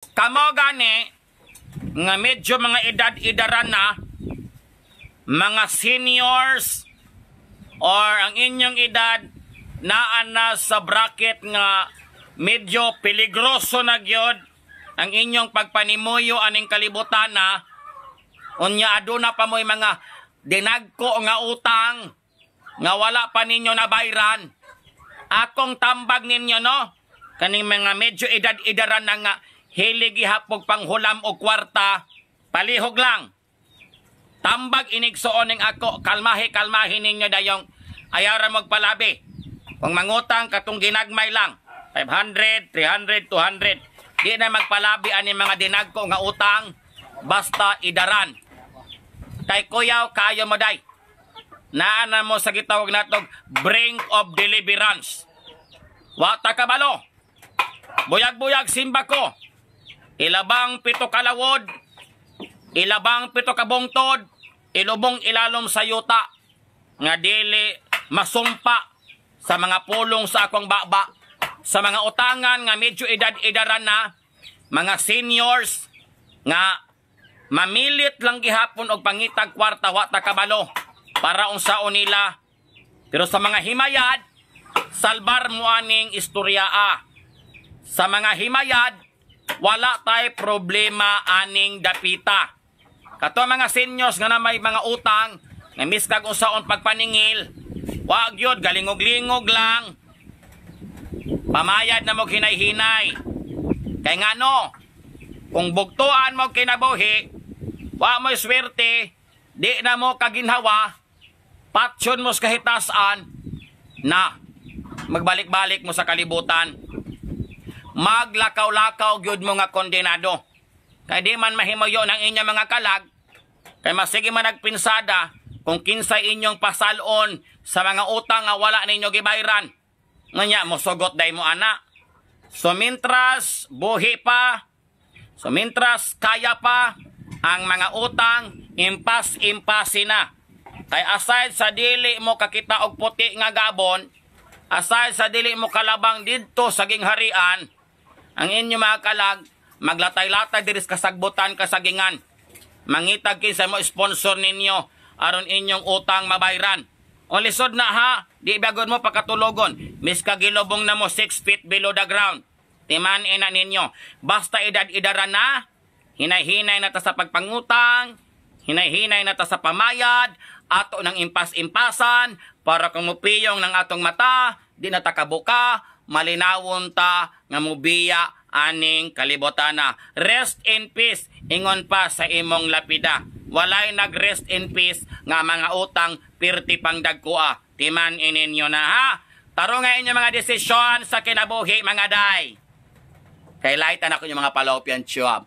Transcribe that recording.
Kamo gani nga medyo mga edad-edaran na, mga seniors or ang inyong edad naa na sa bracket nga medyo peligroso na gyud ang inyong pagpanimuyo aning kalibutan na, unya aduna pa mo'y mga dinagko nga utang nga wala pa ninyo nabayran. Akong tambag ninyo, no, kaning mga medyo edad-edaran na nga hilig gihapog panghulam og kwarta, palihog lang. Tambag inigsuon ning ako, kalmahi kalmahi ninyo dayong ayaw ra magpalabi. Kung mangutang, katong ginagmay lang, 500, 300, 200. Di na magpalabi ani mga dinagko nga utang, basta idaran. Kay kuyaw kayo mo day. Naa na mo sa gitawag natog brink of deliverance. Wa ta kabalo. Buyag-buyag simba ko. Ilabang pito kalawod, ilabang pito kabungtod, ilubong ilalom sa yuta nga dili masumpa sa mga pulong sa akong baba, sa mga utangan nga medyo edad-edaran na, mga seniors nga mamilit lang gihapon og pangitag kwarta, wa ta kabalo para unsaon nila. Pero sa mga himayad, salbar mo aning istorya a. Sa mga himayad, wala tay problema aning dapita. Kato mga seniors nga na may mga utang nga miskag unsaon pagpaningil, wa gyud, galingog-lingog lang. Pamayad na mo hinay-hinay. Kay ngano, kung bugtuan mo kinabuhi, wa mo'y swerte, di na mo kaginhawa, patsyon mo sa kahitasan, na magbalik-balik mo sa kalibutan. Maglakaw-lakaw gyud mo nga kondenado. Kay di man mahimuyo ng inyong mga kalag, kay masige man nagpinsada kung kinsay inyong pasalon sa mga utang nga wala ninyo gibayran. Nganya mosugot day mo ana. So mintras buhi pa, so mintras kaya pa ang mga utang, impas-impasi na. Kay aside sa dili mo kakita og puti nga gabon, aside sa dili mo kalabang didto sa gingharian, ang inyo mga kalag maglatay-latay diri sa kasagbutan kasagingan. Mangitag kinsa mo sponsor ninyo aron inyong utang mabayran. O lisod na ha, di bagod mo pagkatulogon. Mis kagilobong na mo 6 feet below the ground. Timan ina ninyo. Basta edad-edaran na, hinay-hinay na ta sa pagpangutang, hinay-hinay na ta sa pamayad, ato ng impas-impasan, para kung mupiyong ng atong mata, di na ta kabuka, malinawon ta nga mubiya aning kalibotana. Rest in peace, ingon pa sa imong lapida. Walay nag-rest in peace nga mga utang pirti pang dagkua. Timan ininyo na ha. Tarong nga inyo mga desisyon sa kinabuhi, mga day. Kay light anak yung mga palopian chuab.